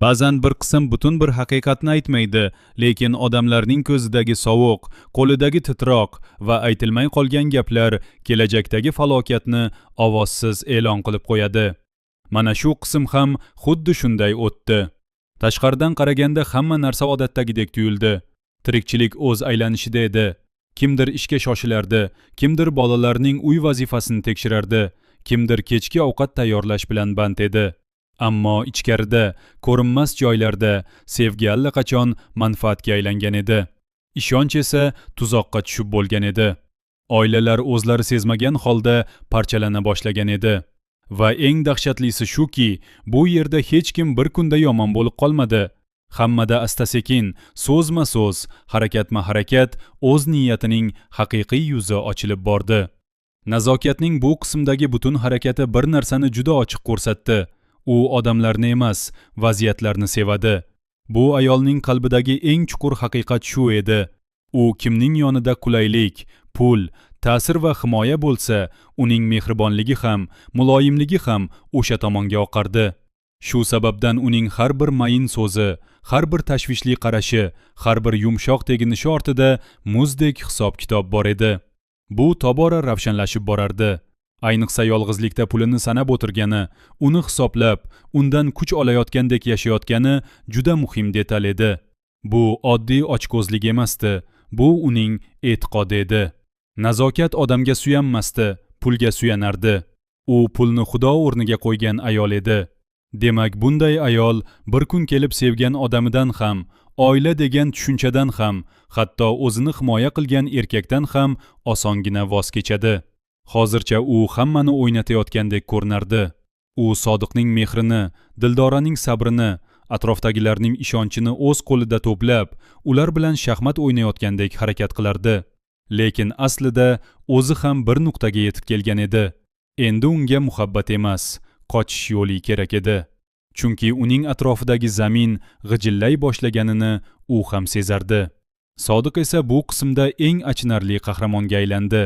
Ba'zan bir qism butun bir haqiqatni aytmaydi, lekin odamlarning ko'zidagi sovuq, qo'lidagi titroq va aytilmay qolgan gaplar kelajakdagi falokatni ovozsiz e'lon qilib qo'yadi. Mana shu qism ham xuddi shunday o'tdi. Tashqaridan qaraganda hamma narsa odatdagidek tuyuldi. Tirikchilik o'z aylanishida edi. Kimdir ishga shoshilardi, kimdir bolalarning uy vazifasini tekshirardi, kimdir kechki ovqat tayyorlash bilan band edi. Ammo ichkarida, ko'rinmas joylarda sevgi allaqachon manfaatga aylangan edi. Ishonch esa tuzoqqa tushib bo'lgan edi. Oilalar o'zlari sezmagan holda parchalana boshlagan edi. Va eng dahshatlisi shuki, bu yerda hech kim bir kunda yomon bo'lib qolmadi. Hammada asta-sekin, so'zma-so'z, harakatma-harakat o'z niyatining haqiqiy yuzi ochilib bordi. Nazokatning bu qismdagi butun harakati bir narsani juda ochiq ko'rsatdi. U odamlarni emas, vaziyatlarni sevadi. Bu ayolning qalbidagi eng chuqur haqiqat shu edi. U kimning yonida qulaylik, pul, ta'sir va himoya bo'lsa, uning mehribonligi ham, muloyimligi ham o'sha tomonga oqardi. Shu sababdan uning har bir mayin so'zi, har bir tashvishli qarashi, har bir yumshoq teginishi ortida muzdek hisob-kitob bor edi. Bu tobora ravshanlashib borardi. Ayniqsa yolg'izlikda pulini sanab o'tirgani, uni hisoblab, undan kuch olayotgandek yashayotgani juda muhim detal edi. Bu oddiy ochko'zlik emasdi, bu uning e'tiqodi edi. Nazokat odamga suyanmasdi, pulga suyanardi. U pulni Xudo o'rniga qo'ygan ayol edi. Demak, bunday ayol bir kun kelib sevgan odamidan ham, oila degan tushunchadan ham, hatto o'zini himoya qilgan erkakdan ham osongina voz kechadi. Hozircha u hammani o'ynatayotgandek ko'rinardi. U Sodiqning mehrini, Dildoraning sabrini, atrofdagilarning ishonchini o'z qo'lida to'plab, ular bilan shaxmat o'ynayotgandek harakat qilardi. Lekin aslida o'zi ham bir nuqtaga yetib kelgan edi. Endi unga muhabbat emas, qochish yo'li kerak edi. Chunki uning atrofidagi zamin g'ijillay boshlaganini u ham sezardi. Sodiq esa bu qismda eng achinarli qahramonga aylandi.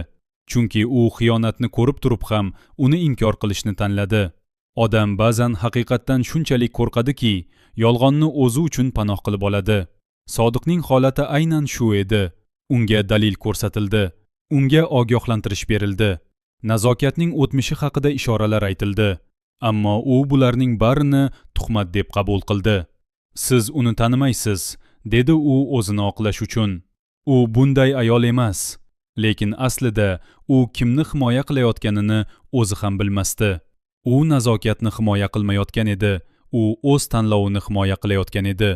Chunki u xiyonatni ko'rib turib ham uni inkor qilishni tanladi. Odam ba'zan haqiqatdan shunchalik qo'rqadiki, yolg'onni o'zi uchun panoh qilib oladi. Sodiqning holati aynan shu edi. Unga dalil ko'rsatildi. Unga ogohlantirish berildi. Nazokatning o'tmishi haqida ishoralar aytildi. Ammo u bularning barini tuhmat deb qabul qildi. Siz uni tanimaysiz, dedi u o'zini oqlash uchun. U bunday ayol emas. Lekin aslida u kimni himoya qilayotganini o'zi ham bilmasdi. U Nazokatni himoya qilmayotgan edi. U o'z tanlovini himoya qilayotgan edi.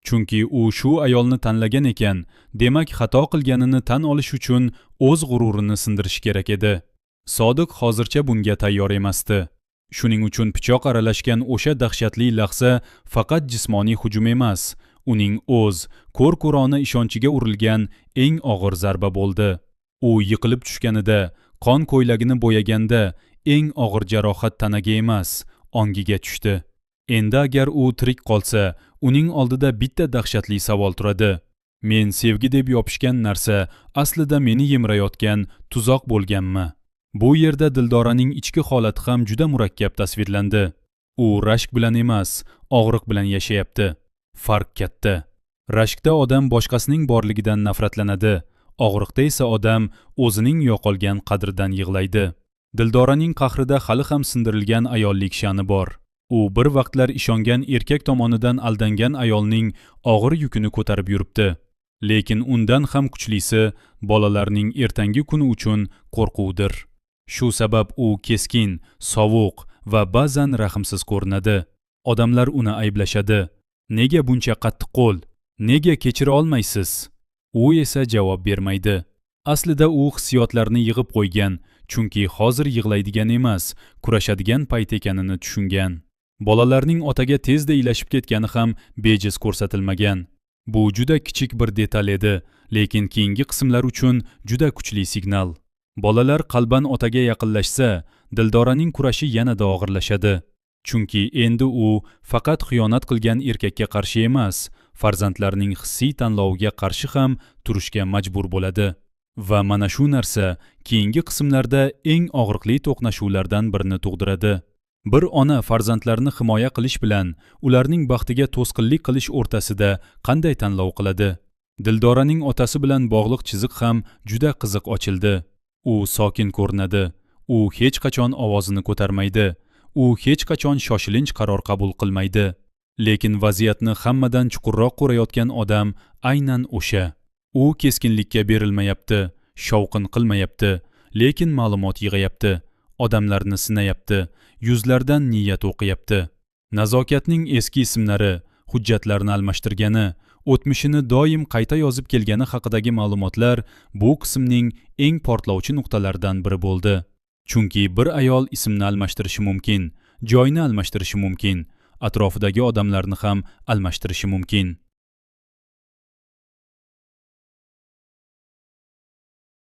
Chunki u shu ayolni tanlagan ekan, demak xato qilganini tan olish uchun o'z g'ururini sindirishi kerak edi. Sodiq hozircha bunga tayyor emasdi. Shuning uchun pichoq aralashgan o'sha dahshatli lahza faqat jismoniy hujum emas, uning o'z ko'r-ko'rona ishonchiga urilgan eng og'ir zarba bo'ldi. U yiqilib tushganida, qon ko'ylagini bo'yaganda eng og'ir jarohat tanaga emas, ongiga tushdi. Endi agar u tirik qolsa, uning oldida bitta dahshatli savol turadi. Men sevgi deb yopishgan narsa aslida meni yemirayotgan tuzoq bo'lganmi? Bu yerda Dildoraning ichki holati ham juda murakkab tasvirlandi. U rashk bilan emas, og'riq bilan yashayapti. Farq katta. Rashkda odam boshqasining borligidan nafratlanadi. Og'riqda esa odam o'zining yo'qolgan qadridan yig'laydi. Dildoraning qahrida hali ham sindirilgan ayollik sha'ni bor. U bir vaqtlar ishongan erkak tomonidan aldangan ayolning og'ir yukini ko'tarib yuribdi. Lekin undan ham kuchlisi bolalarning ertangi kuni uchun qo'rquvdir. Shu sabab u keskin, sovuq va ba'zan rahmsiz ko'rinadi. Odamlar uni ayblashadi. Nega buncha qattiqqo'l? Nega kechira olmaysiz? U esa javob bermaydi. Aslida u hissiyotlarni yig'ib qo'ygan, chunki hozir yig'laydigan emas, kurashadigan payt ekanini tushungan. Bolalarning otaga tezda ilashib ketgani ham bejiz ko'rsatilmagan. Bu juda kichik bir detal edi, lekin keyingi qismlar uchun juda kuchli signal. Bolalar qalban otaga yaqinlashsa, Dildoraning kurashi yanada og'irlashadi. Chunki endi u faqat xiyonat qilgan erkakka qarshi emas, farzandlarining hissiy tanloviga qarshi ham turishga majbur bo'ladi. Va mana shu narsa keyingi qismlarda eng og'riqli to'qnashuvlardan birini tug'diradi. Bir ona farzandlarini himoya qilish bilan ularning baxtiga to'sqinlik qilish o'rtasida qanday tanlov qiladi? Dildoraning otasi bilan bog'liq chiziq ham juda qiziq ochildi. U sokin ko'rinadi. U hech qachon ovozini ko'tarmaydi. U hech qachon shoshilinch qaror qabul qilmaydi. Lekin vaziyatni hammadan chuqurroq ko'rayotgan odam aynan o'sha. U keskinlikka berilmayapti, shovqin qilmayapti, lekin ma'lumot yig'ayapti, odamlarni sinayapti, yuzlardan niyat o'qiyapti. Nazokatning eski ismlari, hujjatlarni almashtirgani, o'tmishini doim qayta yozib kelgani haqidagi ma'lumotlar bu qismning eng portlovchi nuqtalaridan biri bo'ldi. Chunki bir ayol ismni almashtirishi mumkin, joyni almashtirishi mumkin, atrofidagi odamlarni ham almashtirishi mumkin.